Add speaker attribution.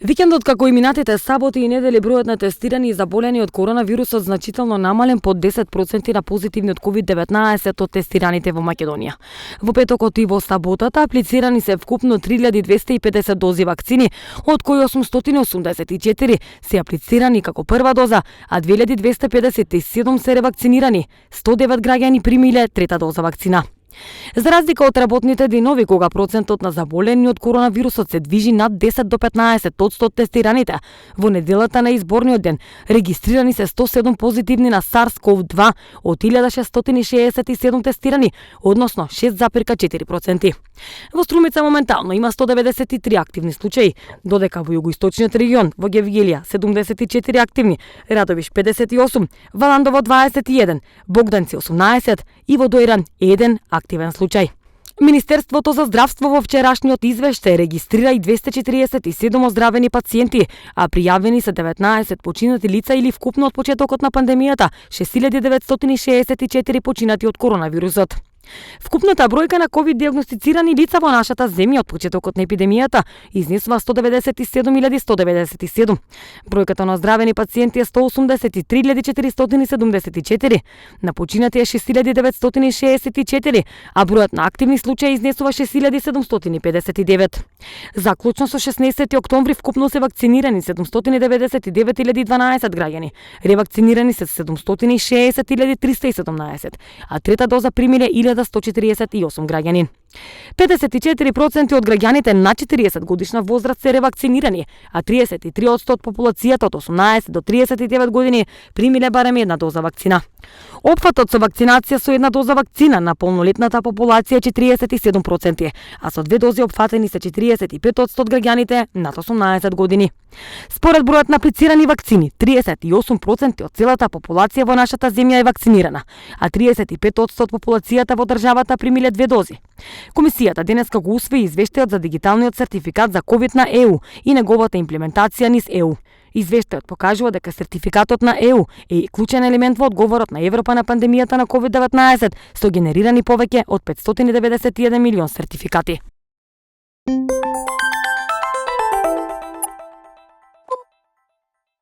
Speaker 1: Викендот како и минатите саботи и недели бројот на тестирани и заболени од коронавирусот значително намален под 10% на позитивни од COVID-19 од тестираните во Македонија. Во петокот и во саботата аплицирани се вкупно 3250 дози вакцини, од кои 884 се аплицирани како прва доза, а 2257 се ревакцинирани. 109 граѓани примиле трета доза вакцина. За разлика од работните денови, кога процентот на заболени од коронавирусот се движи над 10 до 15% од тестираните, во неделата на изборниот ден регистрирани се 107 позитивни на SARS-CoV-2 од 1667 тестирани, односно 6,4%. Во Струмица моментално има 193 активни случаи, додека во југоисточниот регион, во Гевгелија 74 активни, Радовиш 58, Валандово 21, Богданци 18 и во Дојран 1 активен случај. Министерството за здравство во вчерашниот извештај регистрира и 247 оздравени пациенти, а пријавени се 19 починати лица или вкупно од почетокот на пандемијата 6964 починати од коронавирусот. Вкупната бројка на ковид диагностицирани лица во нашата земја од почетокот на епидемијата изнесува 197.197. Бројката на оздравени пациенти е 183.474, на починати е 6.964, а бројот на активни случаи изнесува 6.759. Заклучно со 16 октомври вкупно се вакцинирани 799.012 граѓани, ревакцинирани се 760.317, а трета доза примиле 148 граѓани. 54% од граѓаните на 40 годишна возраст се ревакцинирани, а 33% од популацијата од 18 до 39 години примиле барем една доза вакцина. Опфатот со вакцинација со една доза вакцина на полнолетната популација е 47%, а со две дози опфатени се 45% од граѓаните над 18 години. Според бројот на аплицирани вакцини, 38% од целата популација во нашата земја е вакцинирана, а 35% од популацијата во државата примиле две дози. Комисијата денеска го усвои извештајот за дигиталниот сертификат за ковид на ЕУ и неговата имплементација низ ЕУ. Извештајот покажува дека сертификатот на ЕУ е клучен елемент во одговорот на Европа на пандемијата на COVID-19, со генерирани повеќе од 591 милион сертификати.